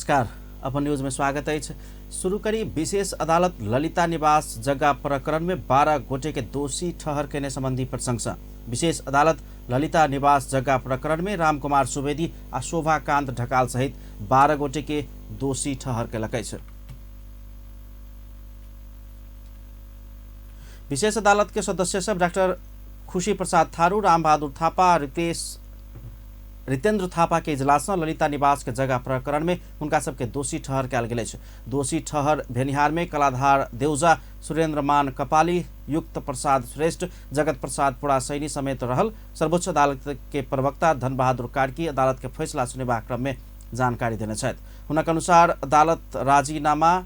नमस्कार, अपन न्यूज में स्वागत अछि। शुरू करी विशेष अदालत ललिता निवास जग्गा प्रकरण में 12 गोटे के दोषी ठहर केने संबंधी प्रसंग। विशेष अदालत ललिता निवास जग्गा प्रकरण में रामकुमार सुवेदी आ शोभाकांत ढकाल सहित 12 गोटे के दोषी ठहर केलक अछि। विशेष अदालत के सदस्य सब डाक्टर खुशी प्रसाद थारू, रामबहादुर थापा, रितेंद्र थापा के इजलास में ललिता निवास के जगह प्रकरण में हुनका सबके दोषी ठहर कयल गेल अछि। दोषी ठहर भेनिहार में कलाधार देउजा, सुरेंद्र मान कपाली, युक्त प्रसाद श्रेष्ठ, जगत प्रसाद पुरासैनी समेत रहल। सर्वोच्च अदालत के प्रवक्ता धनबहादुर कार्की अदालत के फैसला सुनेबाक क्रम में जानकारी देने छथि। हुनक अनुसार अदालत राजीनामा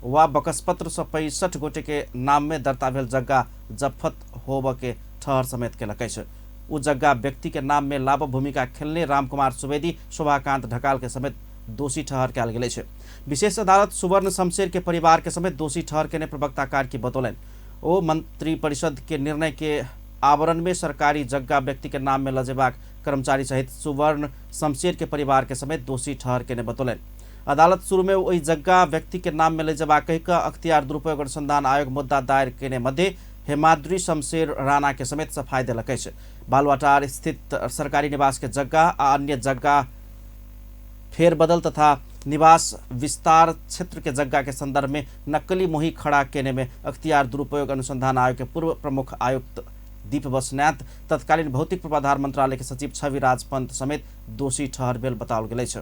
वा बकसपत्र से 65 गोटे के नाम में दर्ता भेल जग्गा जफत होब के ठहर समेत केलक अछि। उ जग्गा व्यक्ति के नाम में लाभ भूमिका खेलने रामकुमार सुवेदी, शोभाकांत ढकाल के समेत दोषी ठहर कयल गेल अछि। विशेष अदालत सुवर्ण शमशेर के परिवार के समेत दोषी ठहर केने प्रवक्ता कार्की बतौलनि। ओ मंत्री परिषद के निर्णय के आवरण में सरकारी जग्गा व्यक्ति के नाम में लजेबाक कर्मचारी सहित सुवर्ण शमशेर के परिवार के समेत दोषी ठहर केने बतौलनि। अदालत शुरू में ओहि जग्गा व्यक्ति के नाम में ले जेबाक कहि कऽ अख्तियार दुरुपयोग अनुसंधान आयोग मुद्दा दायर केने मध्य हेमाद्री शमशेर राणा के समेत सफाई देलक अछि। बालुवाटार स्थित सरकारी निवास के जग्गा आ अन्य जग्गा फेरबदल तथा निवास विस्तार क्षेत्र के जग्गा के संदर्भ में नकली मोही खड़ा केने में अख्तियार दुरुपयोग अनुसंधान आयोग के पूर्व प्रमुख आयुक्त दीप बस्नेत, तत्कालीन भौतिक पूर्वाधार मंत्रालय के सचिव छविराज पंत समेत दोषी ठहर भेल बताओल गेल अछि।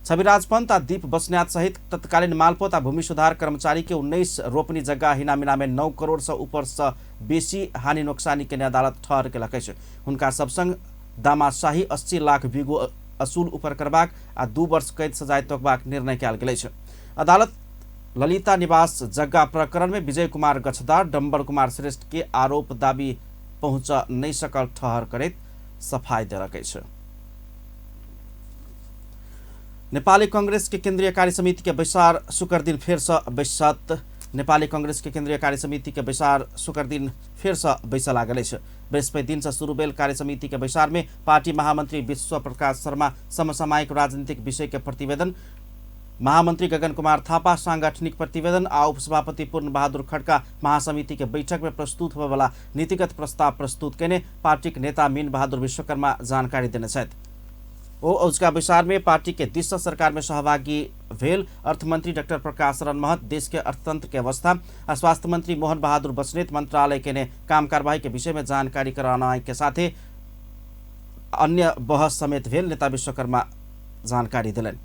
छविराज पंत आ दीप बस्नेत सहित तत्कालीन मालपोत आ भूमि सुधार कर्मचारी के 19 रोपनी जग्गा हिनामिना में 9 करोड़ से ऊपर से बेसी हानि नोकसानी केने अदालत ठहर केलक अछि। हुनका सब संग दामाशाही 80 लाख बिगो असूल ऊपर करबाक आ 2 वर्ष कैद सजाय तोकबाक निर्णय कयल गेल अछि। अदालत ललिता निवास जग्गा प्रकरण में विजय कुमार गच्छदार, डम्बर कुमार श्रेष्ठ के आरोप दाबी पहुँच नहीं सकल ठहर करैत सफाई देलक अछि। नेपाली कांग्रेस के केंद्रीय कार्य समिति के बैसार शुक्र दिन फेर से बैसत। नेपाली कांग्रेस के केंद्रीय कार्य समिति के बैसार शुक्र दिन फेर से बैसऽ लागल अछि। बृहस्पति दिन से शुरू भेल कार्य समिति के बैसार में पार्टी महामंत्री विश्व प्रकाश शर्मा समसामयिक राजनीतिक विषय के प्रतिवेदन, महामंत्री गगन कुमार थापा सांगठनिक प्रतिवेदन आ उपसभापति पूर्ण बहादुर खड्का महासमिति के बैठक में प्रस्तुत होबयवला नीतिगत प्रस्ताव प्रस्तुत केने पार्टीक नेता मीन बहादुर विश्वकर्मा जानकारी देने छथि। ओ औजका बैसार में पार्टी के दिस से सरकार में सहभागी भेल अर्थमंत्री डॉक्टर प्रकाश शरण महत देश के अर्थतंत्र के अवस्था आ स्वास्थ्य मंत्री मोहन बहादुर बस्नेत मंत्रालय के ने काम कार्यवाही के विषय में जानकारी कराना के साथे अन्य बहस समेत भेल नेता विश्वकर्मा जानकारी देलनि।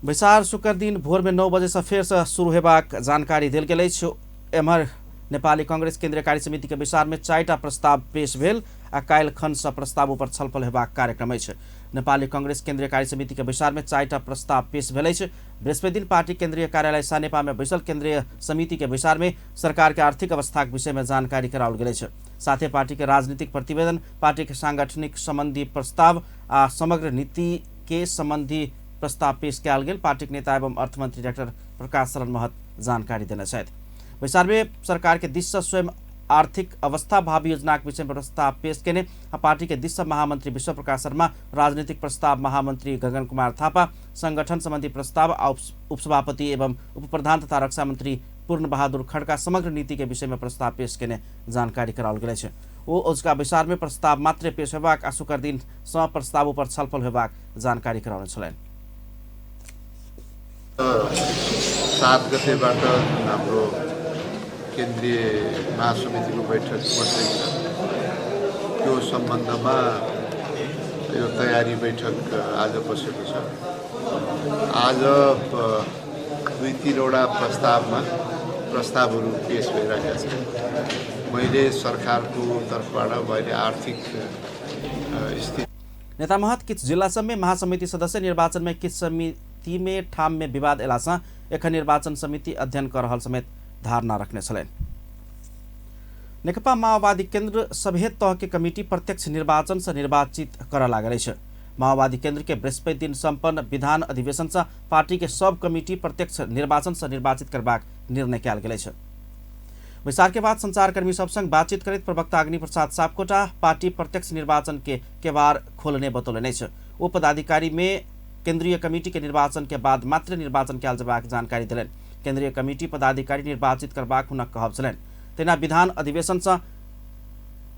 बैसार शुक्र दिन भोर में 9 बजे से फेर से शुरू हेबाक जानकारी देल गेल अछि। एम्हर नेपाली कांग्रेस केंद्रीय कार्य समिति के बैसार में 4टा प्रस्ताव पेश भेल आ काल्हि खन से प्रस्ताव ऊपर छलफल हेबाक कार्यक्रम अछि। नेपाली कांग्रेस केंद्रीय कार्य समिति के बैसार में 4टा प्रस्ताव पेश भेल अछि। बृहस्पति दिन पार्टी केंद्रीय कार्यालय सानेपा में बैसल केंद्रीय समिति के बैसार में सरकार के आर्थिक अवस्था के विषय में जानकारी कराओल गेल अछि। साथे पार्टी के राजनीतिक प्रतिवेदन, पार्टी के सांगठनिक संबंधी प्रस्ताव आ समग्र नीति के संबंधी प्रस्ताव पेश कयल गेल पार्टीक नेता एवं अर्थमंत्री डाक्टर प्रकाश शरण महत जानकारी देने छथि। बैसार में सरकार के दिस से स्वयं आर्थिक अवस्था भावी योजना के विषय में प्रस्ताव पेश केने आ पार्टी के दिस से महामंत्री विश्व प्रकाश शर्मा राजनीतिक प्रस्ताव, महामंत्री गगन कुमार थापा संगठन संबंधी प्रस्ताव आ उपसभापति एवं उपप्रधान तथा रक्षा मंत्री पूर्ण बहादुर खड्का समग्र नीति के विषय में प्रस्ताव पेश केने जानकारी कराओल गेल अछि। ओ औजका बैसार में प्रस्ताव मात्र पेश हेबाक आ शुक्र दिन सँ प्रस्ताव ऊपर छलफल हेबाक जानकारी कराउने छलनि। 7 गतेबाट हाम्रो केन्द्रीय महासमितिको बैठक बस्दैछ। त्यो सम्बन्धमा यो तयारी बैठक आज बसेको छ। आज 2-3वटा प्रस्तावहरू पेश भइरहेका छन्। मैले सरकारको तर्फबाट मैले आर्थिक स्थिति नेता महत किछु जिल्ला सबमे महासमिति सदस्य निर्वाचन में किछु समिति में ठाम में विवाद एलासँ एखन निर्वाचन समिति अध्ययन कर रहल समेत धारणा रखने छलनि। नेकपा माओवादी केन्द्र सभे तह के कमिटी प्रत्यक्ष निर्वाचन से निर्वाचित करऽ लागल अछि। माओवादी केंद्र के बृहस्पति दिन सम्पन्न विधान अधिवेशन से पार्टी के सब कमिटी प्रत्यक्ष निर्वाचन से निर्वाचित करबाक निर्णय कयल गेल अछि। बैसार के बाद संचारकर्मी सब संग बातचीत करैत प्रवक्ता अग्नि प्रसाद सापकोटा पार्टी प्रत्यक्ष निर्वाचन के केवार खोलने बतौलनि अछि। ओ पदाधिकारी में केंद्रीय कमिटी के निर्वाचन के बाद मात्र निर्वाचन कयल जेबाक जानकारी देलनि। केंद्रीय कमिटी पदाधिकारी निर्वाचित करबाक हुनक कहब छलनि। तहिना विधान अधिवेशन से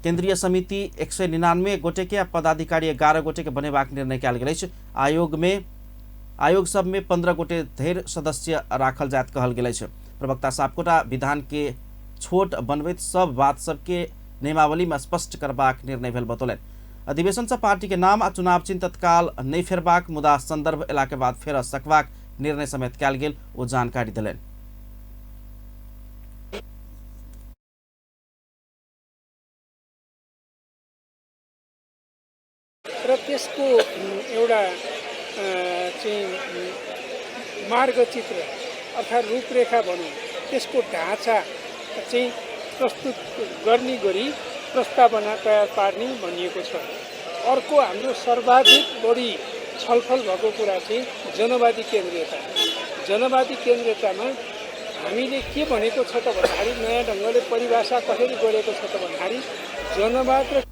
केंद्रीय समिति 199 गोटे के आ पदाधिकारी 11 गोटे के बनेबाक निर्णय कयल गेल अछि। आयोग सब में 15 गोटे धरि सदस्य राखल जायत कहल गेल अछि। प्रवक्ता सापकोटा विधान के छोट बनबैत सब बात सबके नियमावली में स्पष्ट करबाक निर्णय भेल बतौलनि। अधिवेशन से पार्टी के नाम आ चुनाव चिन्ह तत्काल नहि फेरबाक मुदा संदर्भ एला के बाद फेर सकबाक निर्णय समेत कयल गेल ओ जानकारी देलनि। र त्यसको एउटा चाहिँ मार्गचित्र अर्थात् रूपरेखा भनौँ, त्यसको ढाँचा चाहिँ प्रस्तुत गर्ने गरी प्रस्तावना तयार पार्ने भनिएको छ। अर्को हाम्रो सर्वाधिक बढी छलफल भएको कुरा चाहिँ जनवादी केन्द्रीयता। जनवादी केन्द्रीयतामा हामीले के भनेको छ त भन्दाखेरि, नयाँ ढङ्गले परिभाषा कसरी गरेको छ त भन्दाखेरि जनवाद र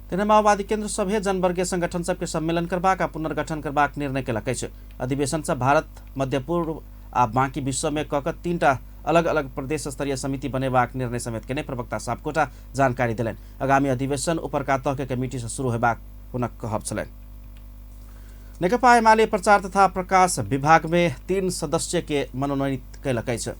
तेना माओवादी केन्द्र सभे जनवर्गीय संगठन सबके सम्मेलन करबाक आ पुनर्गठन करबाक निर्णय केलक अछि। अधिवेशन से भारत, मध्य पूर्व आ बाँकी विश्व में कऽ कऽ 3टा अलग अलग प्रदेश स्तरीय समिति बनेबाक निर्णय समेत केने प्रवक्ता सापकोटा जानकारी देलनि। आगामी अधिवेशन उपरका तह के कमिटी से शुरू हेबाक हुनक कहब छलनि। नेकपा एमाले प्रचार तथा प्रकाश विभाग में 3 सदस्य के मनोनीत कयलक अछि।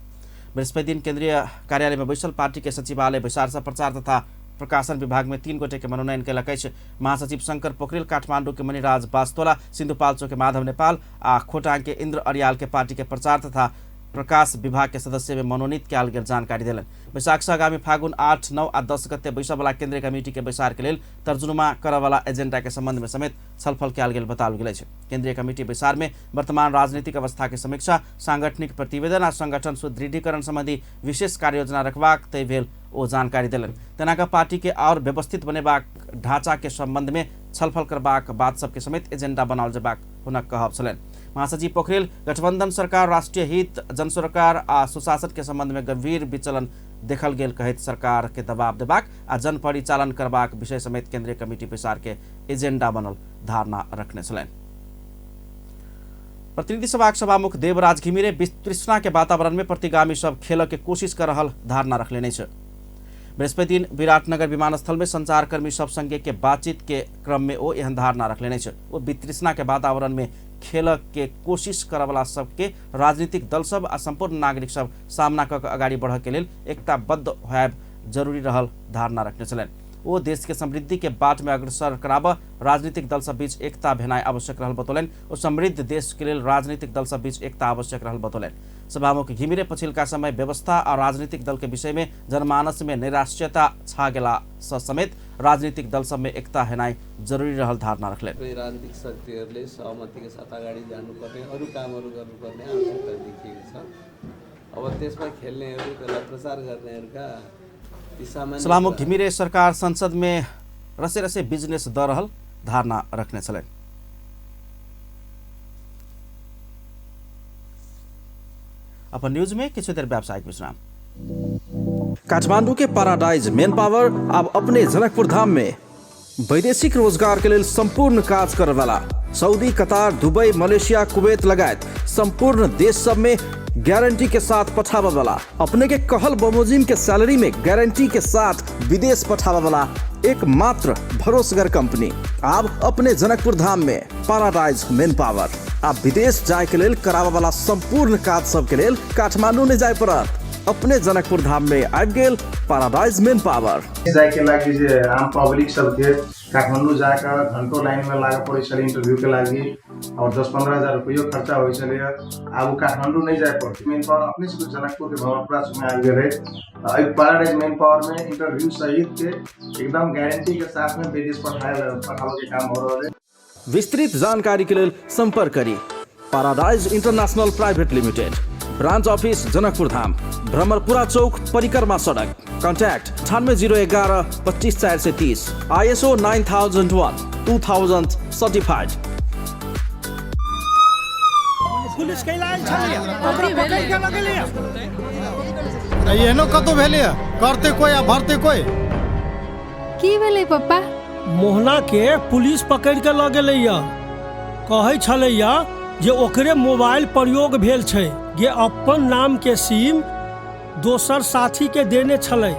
बृहस्पति दिन केंद्रीय कार्यालय में बैसल पार्टी के सचिवालय बैसार से प्रचार तथा प्रकाशन विभाग में 3 गोटे के मनोनयन कयलक अछि। महासचिव शंकर पोखरेल, काठमांडू के मणिराज बास्तोला, सिंधुपाल्चोक के माधव नेपाल आ खोटाङ के इंद्र अरियाल के पार्टी के प्रचार तथा प्रकाश विभाग के सदस्य में मनोनीत कयल गेल जानकारी देलनि। बैसाख से आगामी फागुन 8, 9 आ 10 गते बैसयवला केंद्रीय कमिटी के बैसार के लेल तर्जुमा करयवला एजेंडा के संबंध में समेत छलफल कयल गेल बताओल गेल अछि। केंद्रीय कमिटी बैसार में वर्तमान राजनीतिक अवस्था के समीक्षा, सांगठनिक प्रतिवेदन आ संगठन सुदृढ़ीकरण संबंधी विशेष कार्ययोजना रखबाक तय भेल ओ जानकारी देलनि। तेना कऽ पार्टी के और व्यवस्थित बनेबाक ढांचा के संबंध में छलफल करबाक बात सबके समेत एजेंडा बनाओल जेबाक हुनक कहब छलनि। महासचिव पोखरेल गठबंधन सरकार राष्ट्रीय हित, जन सरकार आ सुशासन के संबंध में गंभीर विचलन देखल गेल कहैत सरकार के दबाव देबाक आ जन परिचालन करबाक विषय समेत केंद्रीय कमिटी बैसार के एजेंडा बनल धारणा रखने छलनि। प्रतिनिधि सभाक सभामुख देवराज घिमिरे वितृष्णा के वातावरण में प्रतिगामी सब खेल के कोशिश कर रहल धारणा रखलेने अछि। बृहस्पति दिन विराटनगर विमानस्थल में संचारकर्मी सब संगे के बातचीत के क्रम में ओ एहन धारणा रखलेने अछि। ओ वितृष्णा के वातावरण में खेल के कोशिश करवला सबके राजनीतिक दल सब आ संपूर्ण नागरिक सब सामना कऽ के अगाडि बढ़ऽ के लेल एकताबद्ध होयब जरूरी रहल धारणा रखने छलनि। ओ देश के समृद्धि के बाट में अग्रसर कराबऽ राजनीतिक दल सब बीच एकता भेनाइ आवश्यक रहल बतौलनि। ओ समृद्ध देश के लेल राजनीतिक दल सब बीच एकता आवश्यक रहल बतौलनि। सभामुख घिमिरे पछिल्का समय व्यवस्था आ राजनीतिक दल के विषय में जनमानस में नैराश्यता छा गेला स समेत राजनीतिक दल सब में एकता हेनाइ जरूरी रहल धारणा रखलनि। राजनीतिक शक्तिहरूले सहमतिका साथ अगाडि जानुपर्ने, अरू कामहरू गर्नुपर्ने आवश्यकता देखिएको छ। अब त्यसमा खेल्नेहरू, त्यसलाई प्रचार गर्नेहरूका सभामुख घिमिरे सरकार संसद में रसे रसे बिजनेस the रहल धारणा रखने छलनि। अपन न्यूज में किछु देर व्यावसायिक विश्राम। काठमांडू के पैराडाइज मेन पावर अब अपने जनकपुर धाम में वैदेशिक रोजगार के लेल संपूर्ण काज करे वाला Saudi, Qatar, Dubai, Malaysia, Kuwait लगायत संपूर्ण देश सब में गारंटी के साथ पठावे वाला, अपने के कहल बमोजिम के सैलरी में गारंटी के साथ विदेश पठावे वाला एकमात्र भरोसगर कंपनी अब अपने जनकपुर धाम में पैराडाइज मेन पावर। आप विदेश जाए के लेल करावे वाला संपूर्ण काज सब के लेल काठमांडू नहीं जाए पड़त, अपने जनकपुर धाम में आबि गेल पैराडाइज मेन पावर। जाए के लागि जे आम पब्लिक सबके काठमांडू जाकर घंटों लाइन में लागे पड़े छलै इंटरव्यू के लागि और 10-15 हजार रुपयो खर्चा होइ छलै। आब ओ काठमांडू नहीं जाए पड़तै, मेन पावर अपने से जनकपुर के भवनपुरा में आबि गेलै। एहि पैराडाइज मेन पावर में इंटरव्यू सहित के एकदम गारंटी के साथ में विदेश पठावे के काम हो रहल है। विस्तृत जानकारी के लेल संपर्क करी paradise international private limited, branch office Janakpur Dham, Bhramarpura Chowk, परिक्रमा सड़क। Contact 98 0 11 25 430, ISO 9001। 2000 certified. Police कैला आयल छलैया, ओकरा पकड़ के लगेलैया। एहनो कतौ भेलैया, करते कोई आ भरते कोई। की भेलै पप्पा? मोहना के पुलिस पकड़ के लऽ गेलैया। कहै छलैया जे ओकरे मोबाइल प्रयोग भेल छै, जे अपन नाम के सिम दोसर साथी के देने छलै।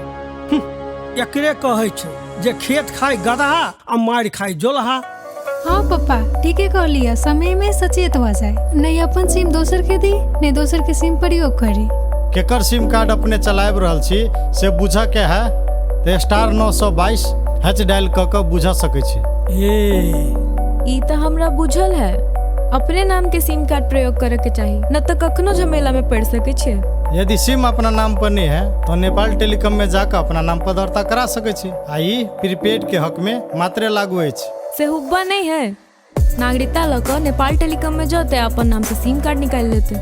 एकरे कहै छै जे खेत खाय गदहा आ मारि खाय जोलहा। हाँ पप्पा, ठीके कहलियै, समय में सचेत भऽ जाय, नहीं अपन सिम दोसर के दी, नहीं दोसर के सिम प्रयोग करी। केकर सिम कार्ड अपने चलाबि रहल छी से बुझऽ के है तऽ *922 हैच डायल कऽ कऽ बुझा सकै छी। ए ई तऽ हमरा बुझल है, अपने नाम के सिम कार्ड प्रयोग करे के चाही, न तऽ कखनो झमेला में पड़ सके छियै। यदि सिम अपना नाम पर नहीं है तो नेपाल टेलीकॉम में जाकर अपना नाम पर दर्ता करा सकै छी आ ई प्रीपेड के हक में मात्रे लागू अछि। से हुब्बा नहीं है, नागरिकता लऽ कऽ नेपाल टेलीकॉम में जते अपन नाम से सिम कार्ड निकालि लेते।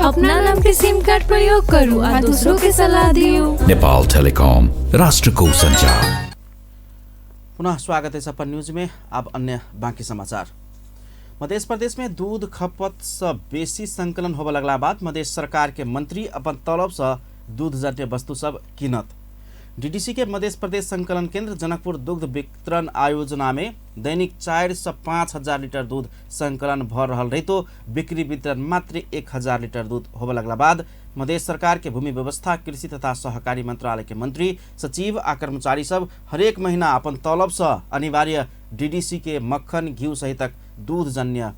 अपना नाम के सिम कार्ड प्रयोग करू आ दूसरों के सलाह दियौ। नेपाल टेलिकॉम, राष्ट्रको संचार। पुनः स्वागत है अपन न्यूज में। अब अन्य बाँकी समाचार। मध्य प्रदेश में दूध खपत से बेसी संकलन होबय लगला बाद मध्य सरकार के मंत्री अपन तलब से दूध जन्य वस्तु सब कीनत। डीडीसी के मध्य प्रदेश संकलन केंद्र जनकपुर दुग्ध वितरण आयोजना में दैनिक 4 से 5 हजार लीटर दूध संकलन भ रहल रहितो बिक्री वितरण मात्र 1000 लीटर दूध होबय लगला बाद मध्य सरकार के भूमि व्यवस्था, कृषि तथा सहकारी मंत्रालय के मंत्री, सचिव आ कर्मचारी सब हरेक महीना अपन तलब से अनिवार्य डीडीसी के मक्खन, घिउ सहितक दूध जन्य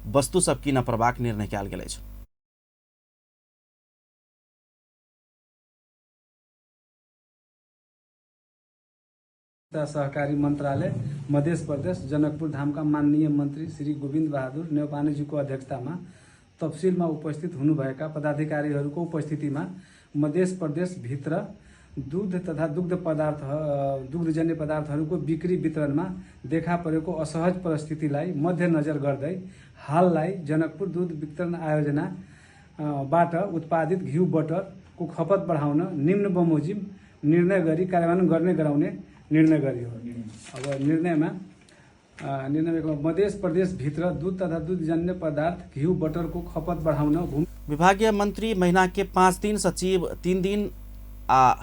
वस्तु सब कीनऽ पड़बाक निर्णय कयल गेल अछि। सहकारी मन्त्रालय मध्य प्रदेश जनकपुर धामका माननीय मन्त्री श्री गोविन्द बहादुर नेउपानेज्यूको अध्यक्षतामा तफसिलमा उपस्थित हुनुभएका पदाधिकारीहरूको उपस्थितिमा मध्य प्रदेशभित्र दूध तथा दुग्ध पदार्थ दुग्धजन्य पदार्थहरूको बिक्री वितरणमा देखा परेको असहज परिस्थितिलाई मध्यनजर गर्दै हाललाई जनकपुर दूध वितरण आयोजना बाट उत्पादित घिउ बटरको खपत बढाउन निम्न बमोजिम निर्णय गरी कार्यान्वयन गर्ने गराउने निर्णय गरियो। अब निर्णयमा मध्य प्रदेशभित्र दूध तथा दुग्धजन्य पदार्थ घिउ बटरको खपत बढाउन विभागीय मंत्री महीना के 5 दिन, सचिव 3 दिन आ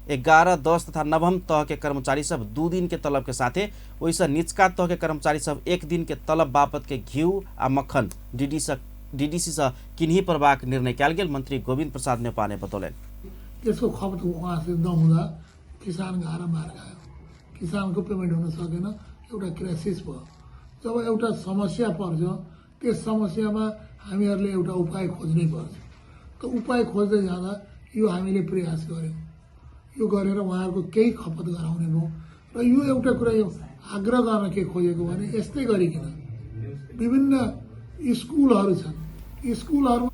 11, 10 तथा 9 तह के कर्मचारी सब 2 दिन के तलब के साथे ओहिसँ निचका तह के कर्मचारी सब 1 दिन के तलब बापत के घिउ आ मक्खन डीडीसी से किन्ही पड़बाक निर्णय कयल गेल मंत्री गोविन्द प्रसाद नेउपाने बतौलनि। त्यसको खपत उहाँसित नहुँदा किसान गाह्रो मार खायो, किसानको पेमेन्ट हुन सकेन, एउटा क्राइसिस भयो। जब एउटा समस्या पर्छ त्यस समस्यामा हामीहरूले एउटा उपाय खोज्नै पर्छ। त उपाय खोज्दै जाँदा यो हामीले प्रयास गर्यौँ, यो गरेर उहाँहरूको केही खपत गराउने भयो। र यो एउटा कुरा यो आग्रह गर्न के खोजेको भने यस्तै गरिकन विभिन्न स्कुलहरू छन्, स्कुलहरू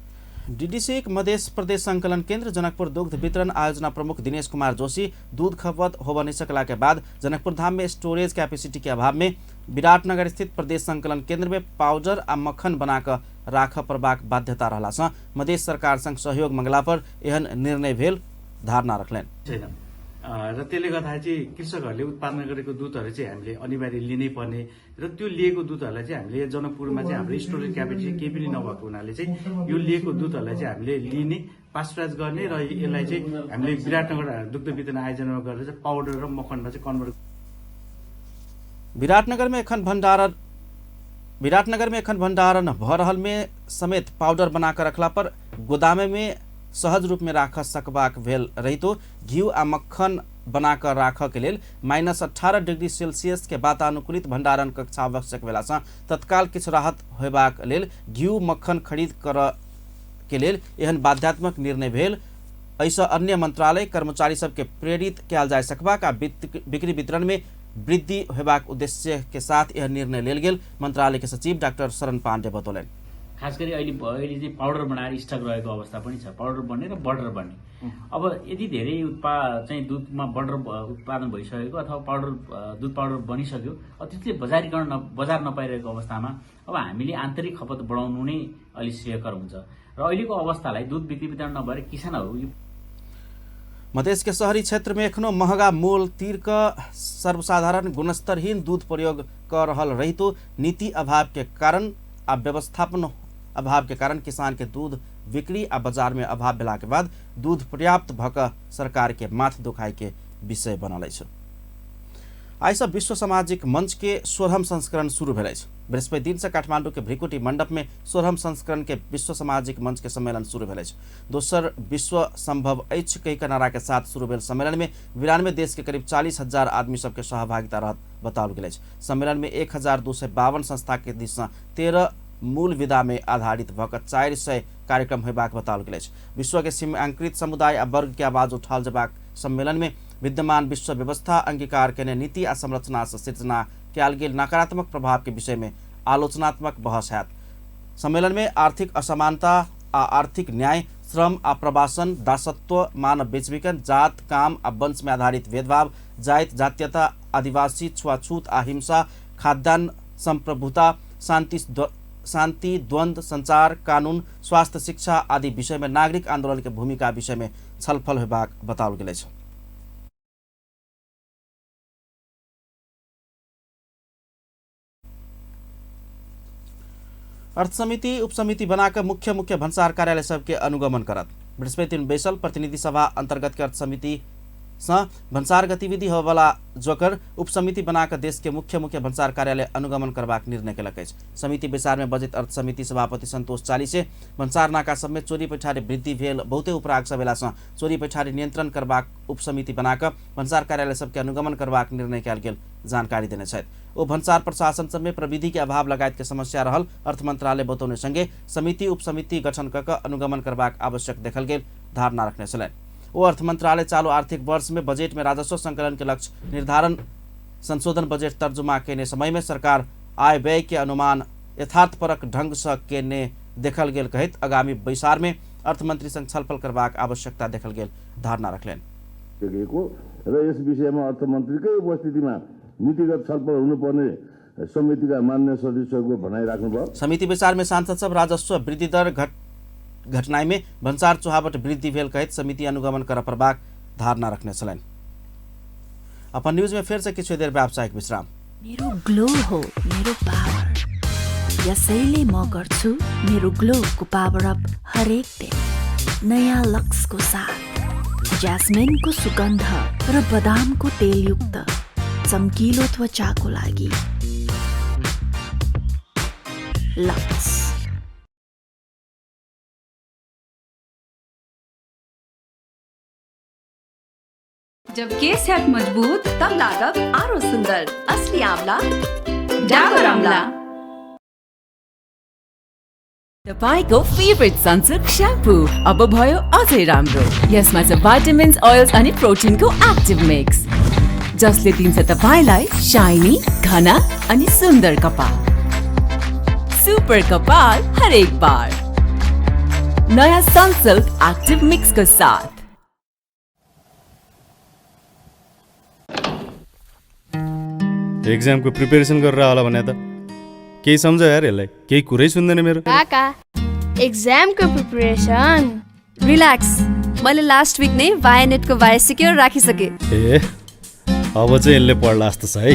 डीडीसी मध्य प्रदेश संकलन केंद्र जनकपुर दुग्ध वितरण आयोजना प्रमुख दिनेश कुमार जोशी दूध खपत हो नहीं सकला के बाद जनकपुर धाम में स्टोरेज कैपेसिटी के अभाव में विराटनगर स्थित प्रदेश संकलन केंद्र में पाउडर आ मक्खन बनाकर राख पड़बाक बाध्यता रहला से मध्य सरकार संग सहयोग मंगला पर एहन निर्णय भेल धारणा रखलनि। र त्यसले गर्दाखेरि चाहिँ कृषकहरूले उत्पादन गरेको दुधहरू चाहिँ हामीले अनिवार्य लिनै पर्ने र त्यो लिएको दुधहरूलाई चाहिँ हामीले जनकपुरमा चाहिँ हाम्रो स्टोरेज क्यापेसिटी केही पनि नभएको हुनाले चाहिँ यो लिएको दुधहरूलाई चाहिँ हामीले लिने, पास्चराइज गर्ने र यसलाई चाहिँ हामीले विराटनगर दुग्ध वितरण आयोजनामा गरेर चाहिँ पाउडर र मक्खनमा चाहिँ कन्भर्ट। विराटनगर में एखन भंडारण भ रहल में समेत पाउडर बनाकर रखला पर गोदामे में सहज रूप में राख सकबाक भेल रहितो घिउ आ मक्खन बनाकर राख के लेल -18 डिग्री सेल्सियस के वातानुकूलित भंडारण कक्ष आवश्यक भेला सँ तत्काल किछु राहत होयबाक लेल घिउ मक्खन खरीद कर के लेल एहन बाध्यात्मक निर्णय भेल। एहिसँ अन्य मंत्रालय कर्मचारी सबके प्रेरित कयल जा सकबाक आ बिक्री वितरण में वृद्धि होयबाक उद्देश्य के साथ यह निर्णय लेल गेल मंत्रालय के सचिव डाक्टर शरण पाण्डे बतौलनि। खास गरी अहिले चाहिँ पाउडर बनाएर स्टक रहेको अवस्था पनि छ, पाउडर बन्ने र बटर बन्ने। अब यदि धेरै चाहिँ दुधमा बटर उत्पादन भइसकेको अथवा पाउडर दुध पाउडर बनिसक्यो, त्यसले बजारीकरण बजार नपाइरहेको अवस्थामा अब हामीले आन्तरिक खपत बढाउनु नै अलि श्रेयकर हुन्छ र अहिलेको अवस्थालाई दुध बिक्री वितरण नभएर किसानहरू। मधेश के शहरी क्षेत्र में एखनो महंगा मोल तीर क सर्वसाधारण गुणस्तरहीन दूध प्रयोग कर रहल रहितो नीति अभाव के कारण आ व्यवस्थापन अभाव के कारण किसान के दूध बिक्री आ बाजार में अभाव भेला के बाद दूध पर्याप्त भक सरकार के माथ दुखाई के विषय बनल अछि। आइ से विश्व सामाजिक मंच के 16म संस्करण शुरू भेल अछि। बृहस्पति दिन से काठमांडू के भ्रिकुटी मंडप में 16म संस्करण के विश्व सामाजिक मंच के सम्मेलन शुरू भेल अछि। दोसर विश्व संभव अछि कहि के नारा के साथ शुरू भेल सम्मेलन में 92 देश के करीब 40,000 आदमी सबके सहभागिता रहत बताओल गेल अछि। सम्मेलन में 1252 संस्था के दिस से 13 मूल विधा में आधारित भऽ कऽ 400 कार्यक्रम होयबाक बताओल गेल अछि। विश्व के सीमांकृत समुदाय आ वर्ग के आवाज उठाओल जेबाक सम्मेलन में विद्यमान विश्व व्यवस्था अंगीकार केने नीति आ संरचना से सृजना कयल गेल नकारात्मक प्रभाव के विषय में आलोचनात्मक बहस हैत। सम्मेलन में आर्थिक असमानता आ आर्थिक न्याय, श्रम आ प्रवासन, दासत्व, मानव बेचबिखन, जात, काम आ वंश में आधारित भेदभाव, जाति, जातीयता, आदिवासी, छुआछूत आ हिंसा, खाद्यान्न संप्रभुता, शांति, द्वंद्व, संचार, कानून, स्वास्थ्य, शिक्षा आदि विषय में नागरिक आंदोलन के भूमिका विषय में छलफल होयबाक बताओल गेल अछि। अर्थ समिति उपसमिति बनाकर मुख्य मुख्य भन्सार कार्यालय सबके अनुगमन करत। बृहस्पति दिन बैसल प्रतिनिधि सभा अंतर्गत के अर्थ समिति से भन्सार गतिविधि होबला जोकर उपसमिति बनाकर देश के मुख्य मुख्य भन्सार कार्यालय अनुगमन करबाक निर्णय केलक अछि। समिति बैसार में बजट अर्थ समिति सभापति संतोष चालीसे भन्सार नाका सब में चोरी पैठारी वृद्धि भेल बहुते उपराग सब भेला से चोरी पैठारी नियंत्रण करबाक उपसमिति बनाकर भन्सार कार्यालय सबके अनुगमन करबाक निर्णय कयल गेल जानकारी देने छथि। ओ भन्सार प्रशासन सब में प्रविधि के अभाव लगायत के समस्या रहल अर्थ मंत्रालय बतौने संगे समिति उपसमिति गठन कऽ अनुगमन करबाक आवश्यक देखल गेल धारणा रखने छलनि। ओ अर्थ मंत्रालय चालू आर्थिक वर्ष में बजट में राजस्व संकलन के लक्ष्य निर्धारण संशोधन बजट तर्जुमा केने समय में सरकार आय व्यय के अनुमान यथार्थपरक ढंग से केने देखल गेल कहैत आगामी बैसार में अर्थमंत्री संग छलफल करबाक आवश्यकता देखल गेल धारणा रखलनि। र यस विषयमा अर्थमन्त्रीकै उपस्थितिमा नीतिगत छलफल हुनुपर्ने समितिका मान्य सदस्यको भनाइ राख्नुभयो। समिति बैसार में सांसद सब राजस्व वृद्धि दर घटनाई में भन्सार चुहावट वृद्धि भेल कहैत समिति अनुगमन कर पड़बाक धारणा रखने छलनि। अपन न्यूज में फेर से किछु देर व्यावसायिक विश्राम। मेरो ग्लो हो मेरो पावर, यसैले म गर्छु मेरो ग्लोको पावर अप हरेक दिन नयाँ लक्सको साथ। ज्यास्मिनको सुगन्ध र बदामको तेलयुक्त चम्किलो त्वचाको लागि लक्स। जब केस हैत मजबूत तब लागब आरो सुंदर। असली आंवला डाबर आंवला। तपाईको फेभरेट सनसिल्क श्याम्पू अब भयो अझै राम्रो। यसमा छ भाइटामिन्स, ओइल्स अनि प्रोटिनको एक्टिभ मिक्स जसले दिन्छ तपाईलाई शाइनी, घना अनि सुन्दर कपाल। सुपर कपाल हरेक बार नयाँ सनसिल्क एक्टिभ मिक्सको साथ। एक्जामको प्रिपेरेसन गरेर होला भने त केही सम्झ यार, यसलाई केही कुरै सुन्दैन मेरो। काका एक्जामको प्रिपरेसन रिल्याक्स, मैले लास्ट विक नै भायानेटको भाया सिक्योर राखिसके। ए अब चाहिँ यसले पढ्ला जस्तो छ है।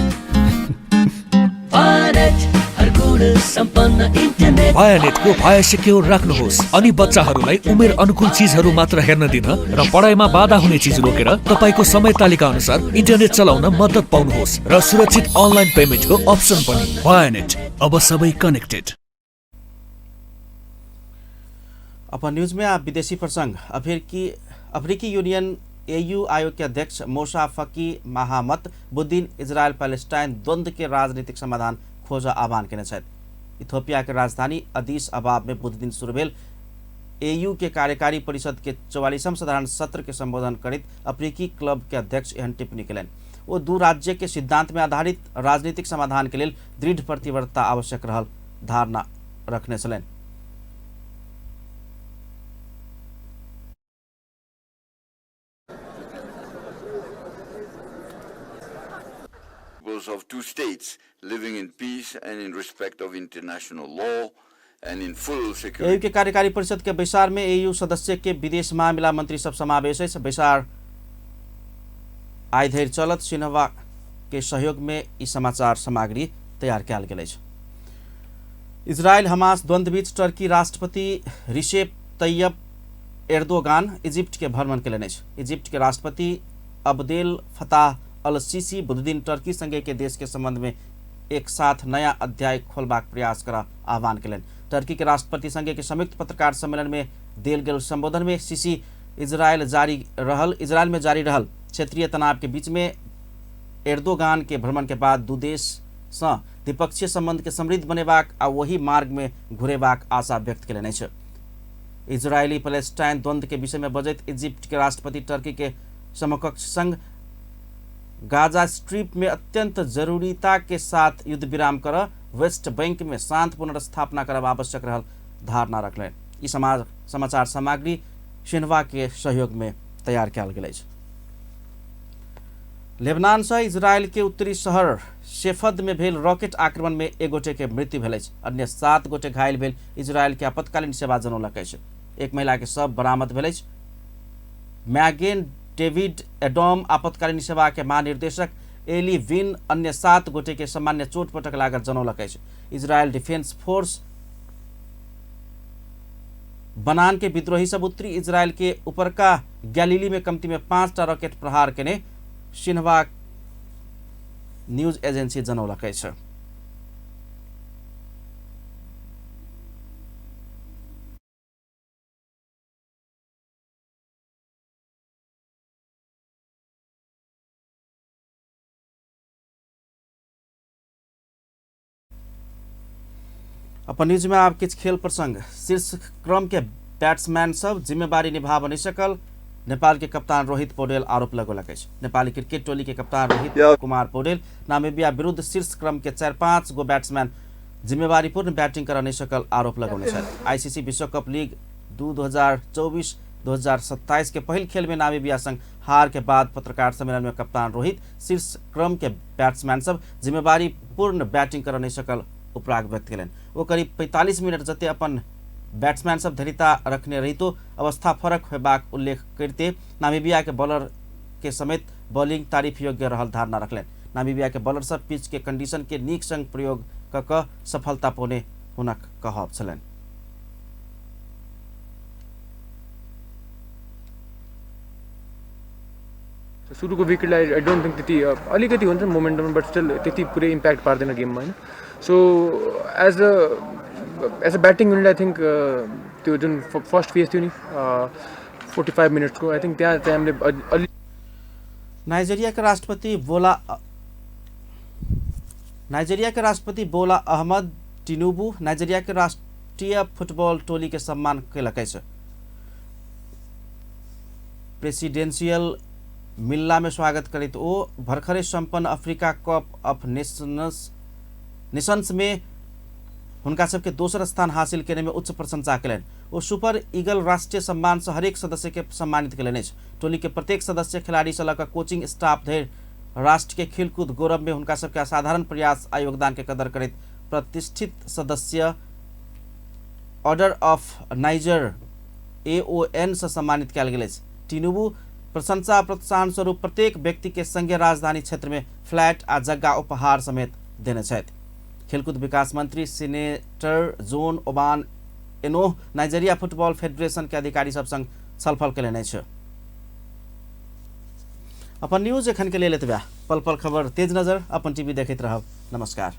भायानेटको भाया सिक्योर राख्नुहोस् अनि बच्चाहरूलाई उमेर अनुकूल चिजहरू मात्र हेर्न दिन र पढाइमा बाधा हुने चिज रोकेर तपाईको समय तालिका अनुसार इन्टरनेट चलाउन मद्दत पाउनुहोस् र सुरक्षित अनलाइन पेमेन्टको अप्सन पनि। भायानेट अब सबै कनेक्टेड। अपन न्यूज में आप विदेशी प्रसंग। अफ्रीकी यूनियन एयू आयोग के अध्यक्ष मोसा फकी महामत बुधदिन इजरायल पैलेस्टाइन द्वंद्व के राजनीतिक समाधान खोज आह्वान केने छथि। इथोपिया के राजधानी अदीस अबाब में बुधदिन शुरू भेल एयू के कार्यकारी परिषद के 44वां साधारण सत्र के संबोधन करैत अफ्रीकी क्लब के अध्यक्ष एहन टिप्पणी केलनि। ओ दू राज्य के सिद्धांत में आधारित राजनीतिक समाधान के लेल दृढ़ प्रतिबद्धता आवश्यक रहल धारणा रखने छलनि। Of two states living in peace and in respect of international law and in full security. AU के कार्यकारी परिषद के बैसार में एयू सदस्य के विदेश मामिला मंत्री सब समावेश अछि। बैसार आइ धरि चलत। सिन्हवा के सहयोग में ई समाचार सामग्री तैयार कयल गेल अछि। इजरायल हमास द्वंद्व बीच टर्की राष्ट्रपति रिसेप तैयब एर्दोगान इजिप्ट के भ्रमण केलनि अछि। इजिप्ट के राष्ट्रपति अब्देल फताह अल सीसी बुधदिन टर्की संगे के देश के संबंध में एक साथ नया अध्याय खोलबाक प्रयास कर आह्वान केलनि। टर्की के राष्ट्रपति संगे के संयुक्त पत्रकार सम्मेलन में देल गेल संबोधन में सीसी इजरायल में जारी रहल क्षेत्रीय तनाव के बीच में एर्दोगान के भ्रमण के बाद दू देश सँ द्विपक्षीय संबंध के समृद्ध बनेबाक आ वही मार्ग में घुरेबाक आशा व्यक्त केलनि अछि। इजरायली पैलेस्टाइन द्वंद्व के विषय में बजैत इजिप्ट के राष्ट्रपति टर्की के समकक्ष संघ गाजा स्ट्रिप में अत्यंत जरूरीता के साथ युद्ध विराम कर वेस्ट बैंक में शांत पुनर्स्थापना करब आवश्यक रहल धारणा रखलनि। ई समाचार सामग्री सिन्हवा के सहयोग में तैयार कयल गेल अछि। लेबनान से इजरायल के उत्तरी शहर सेफद में भेल रॉकेट आक्रमण में एक गोटे के मृत्यु भेल अछि, अन्य 7 गोटे घायल भेल इजरायल के आपातकालीन सेवा जनौलक अछि। एक महिला के शव बरामद भेल अछि। मैगेन डेविड एडोम आपातकालीन सेवा के महानिर्देशक एली विन अन्य 7 गोटे के सामान्य चोटपटक लागल जनौलक अछि। इजरायल डिफेंस फोर्स बनान के विद्रोही सब उत्तरी इजरायल के उपरका गैलीली में कमती में 5टा रॉकेट प्रहार केने सिन्हवा न्यूज एजेंसी जनौलक अछि। अपन न्यूज में आप किछु खेल प्रसंग। शीर्ष क्रम के बैट्समैन सब जिम्मेवारी निभाब नहीं सकल नेपाल के कप्तान रोहित पौडेल आरोप लगौलक अछि। नेपाली क्रिकेट टोली के कप्तान रोहित कुमार पौडेल नामीबिया विरुद्ध शीर्ष क्रम के 4-5 गो बैट्समैन जिम्मेवारीपूर्ण बैटिंग कर नहीं सकल आरोप लगौने छथि। आईसीसी विश्व कप लीग 2024-2027 के पहिल खेल में नामीबिया संग हार के बाद पत्रकार सम्मेलन में कप्तान रोहित शीर्ष क्रम के बैट्समैन सब जिम्मेवारीपूर्ण बैटिंग कर नहीं सकल उपराग व्यक्त केलनि। ओ करीब 45 मिनट जते अपन बैट्समैन सब धैर्यता रखने रहितो अवस्था फरक होयबाक उल्लेख करते नामीबिया के बॉलर के समेत बॉलिंग तारीफ योग्य रहल धारणा रखलनि। नामीबिया के बॉलर सब पिच के कंडीशन के नीक संग प्रयोग क क सफलता पौने हुनक कहब छलनि। सुरुको विकेटलाई I don't think त्यति अलिकति हुन्छ मोमेन्टम, बट स्टिल त्यति पुरै इम्प्याक्ट पार्दैन गेममा होइन। So as a batting unit I think त्यो जुन फर्स्ट फेज थियो नि 45 मिनट्सको, I think त्यहाँ चाहिँ हामीले अलि नाइजेरिया के राष्ट्रपति बोला अहमद टिनुबू नाइजेरिया के राष्ट्रीय फुटबॉल टोली के सम्मान केलक अछि। प्रेसिडेंशियल मिल्ला में स्वागत करैत ओ भर्खरे सम्पन्न अफ्रीका कप ऑफ नेशंस में हुनका सबके दोसर स्थान हासिल केने में उच्च प्रशंसा केलनि। ओ सुपर ईगल राष्ट्रीय सम्मान से हरेक सदस्य के सम्मानित केलनि अछि। टोली के प्रत्येक सदस्य खिलाड़ी से लऽ कऽ कोचिंग स्टाफ धरि राष्ट्र के खेलकूद गौरव में हुनका सबके असाधारण प्रयास आ योगदान के कदर करैत प्रतिष्ठित सदस्य ऑर्डर ऑफ नाइजर AON से सम्मानित कयल गेल अछि। टिनुबू प्रशंसा प्रोत्साहन स्वरूप प्रत्येक व्यक्ति के संघीय राजधानी क्षेत्र में फ्लैट आ जग्गा उपहार समेत देने छथि। खेलकूद विकास मंत्री senator John Oban Enoh Nigeria football federation के अधिकारी सब संग छलफल केलनि अछि। अपन न्यूज एखन के लेल एतबे। पल पल खबर तेज नजर अपन टीवी देखैत रहब। नमस्कार।